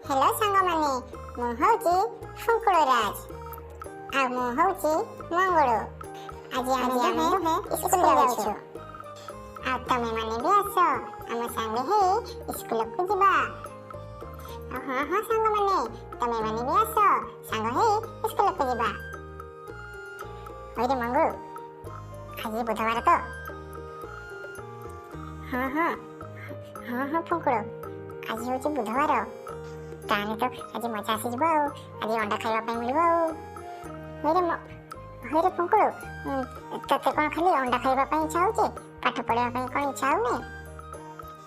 Hello ସାଙ୍ଗମାନେ, ମୁଁ ହେଉଛି ଫୁଙ୍କୁଳରାଜ ଆଉ ମୁଁ ହେଉଛି ମଙ୍ଗୁଳୁ। ଆଜି ଆମେ ଦୁହେଁ ସ୍କୁଲ ଯାଉଛୁ ଆଉ ତମେ ମାନେ ବି ଆସ, ଆମ ସାଙ୍ଗେ ହେଇ ସ୍କୁଲକୁ ଯିବା। ଆଉ ହଁ ହଁ ସାଙ୍ଗମାନେ, ତମେ ମାନେ ବି ଆସ, ସାଙ୍ଗ ହେଇ ସ୍କୁଲକୁ ଯିବା। ହଇରେ ମଙ୍ଗୁଳୁ, ଆଜି ବୁଧବାର ତ? ହଁ ହଁ ହଁ ହଁ ଫୁଙ୍କୁଳୁ, ଆଜି ହେଉଛି ବୁଧବାର। ତାହେଲେ ତ ଆଜି ମଜା ଆସିଯିବ ଆଉ ଆଜି ଅଣ୍ଡା ଖାଇବା ପାଇଁ ମିଳିବ। ଆଉ ହଇରେ ଫୁଙ୍କୁଳୁ, ତତେ କ'ଣ ଖାଲି ଅଣ୍ଡା ଖାଇବା ପାଇଁ ଇଚ୍ଛା ହେଉଛି? ପାଠ ପଢ଼ିବା ପାଇଁ କ'ଣ ଇଚ୍ଛା ହେଉନି?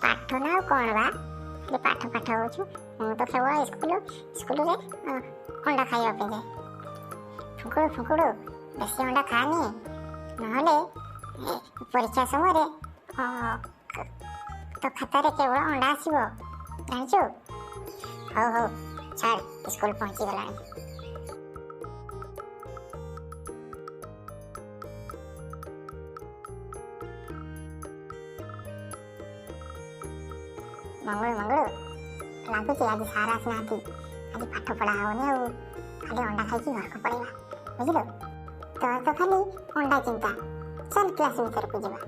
ପାଠ ନା ଆଉ କ'ଣ ବା, ଖାଲି ପାଠ ପାଠ ହେଉଛୁ। ମୁଁ ତ କେବଳ ସ୍କୁଲରେ ଅଣ୍ଡା ଖାଇବା ପାଇଁ ଯାଏ। ଫୁଙ୍କୁଳୁ ଫୁଙ୍କୁଳୁ, ବେଶୀ ଅଣ୍ଡା ଖାଆନି, ନହେଲେ ପରୀକ୍ଷା ସମୟରେ ତୋ ଖାତାରେ କେବଳ ଅଣ୍ଡା ଆସିବ, ଜାଣିଛୁ? ହଉ ହଉ ଛାଡ଼, ସ୍କୁଲ ପହଞ୍ଚିଗଲାଣି। ମଙ୍ଗଳୁ ମଙ୍ଗଳୁ, ଲାଗୁଛି ଆଜି ସାର୍ ଆସିନାହାନ୍ତି, ଆଜି ପାଠ ପଢ଼ା ହବନି ଆଉ ଖାଲି ଅଣ୍ଡା ଖାଇକି ଘରକୁ ପଳେଇବା, ବୁଝିଲୁ? ତୋର ତ ଖାଲି ଅଣ୍ଡା ଚିନ୍ତା। ଚାଲ କ୍ଲାସ୍ ଭିତରକୁ ଯିବା।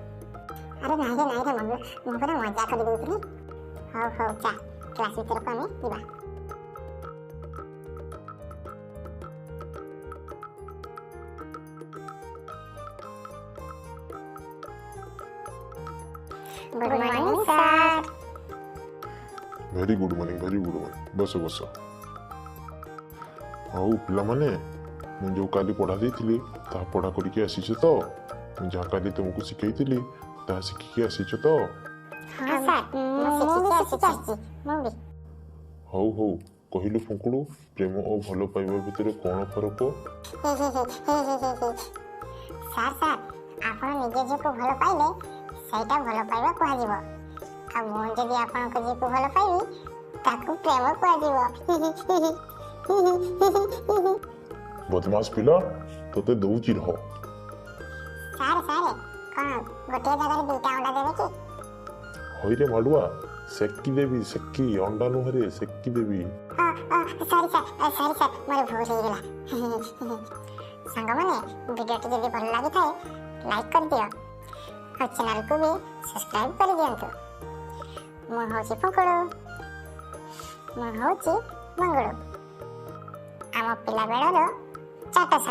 ଆରେ ନାଇଁ ରେ ନାଇଁ ରେ ମଙ୍ଗଳୁ, ମୁଁ ପରା ମଜା କରିଦେଉଥିଲି। ହଉ ହଉ ଚା, କ୍ଲାସ୍ ଭିତରକୁ ଆମେ ଯିବା। Good morning sir. Very good morning, very good morning. ବସ ବସ। ହଉ ପିଲାମାନେ, ମୁଁ ଯେଉଁ କାଲି ପଢ଼ା ଦେଇଥିଲି ତାହା ପଢ଼ା କରିକି ଆସିଛ ତ? ମୁଁ ଯାହା କାଲି ତୁମକୁ ଶିଖେଇଥିଲି ତାହା ଶିଖିକି ଆସିଛ ତ? ହଁ ସାର୍, ମୁଁ ଶିଖିକି ଆସିଛି, ମୁଁ ବି। ହଉ ହଉ, କହିଲୁ ଫୁଙ୍କୁଳୁ, ପ୍ରେମ ଓ ଭଲ ପାଇବା ଭିତରେ କ'ଣ ଫରକ? ସାର୍ ସାର୍, ଆପଣ ନିଜ ଝିଅକୁ ଭଲ ପାଇଲେ ସେଇଟା ଭଲ ପାଇବା କୁହାଯିବ, ଆଉ ମୁଁ ଯଦି ଆପଣଙ୍କ ଝିଅକୁ ଭଲ ପାଇବି ତାକୁ ପ୍ରେମ କୁହାଯିବ। ବଦମାସ ପିଲା, ତୋତେ ଦଉଛି ରହ। ସାର୍ ସାର୍, କ'ଣ ଗୋଟିଏ ଜାଗାରେ ଦୁଇଟା ଅଣ୍ଡା ଦେବେ କି? ହଇରେ ମାଡୁଆ, ସେକି ଦେବି ସେକି, ଅଣ୍ଡା ନୁହଁରେ, ସେକି ଦେବି। ସରି ସାର୍, ସରି ସାର୍, ମୋର ଭୁଲ ହେଇଗଲା। ସାଙ୍ଗମାନେ, ଭିଡ଼ିଓଟି ଯଦି ଭଲ ଲାଗିଥାଏ ଲାଇକ୍ କରିଦିଅ ଆଉ ଚ୍ୟାନେଲକୁ ବି ସବସ୍କ୍ରାଇବ୍ କରିଦିଅନ୍ତୁ। ମୁଁ ହେଉଛି ଫୁଙ୍କୁଳୁ, ମୁଁ ହେଉଛି ମଙ୍ଗୁଳୁ, ଆମ ପିଲାବେଳର ଚାଟଶାଳୀ।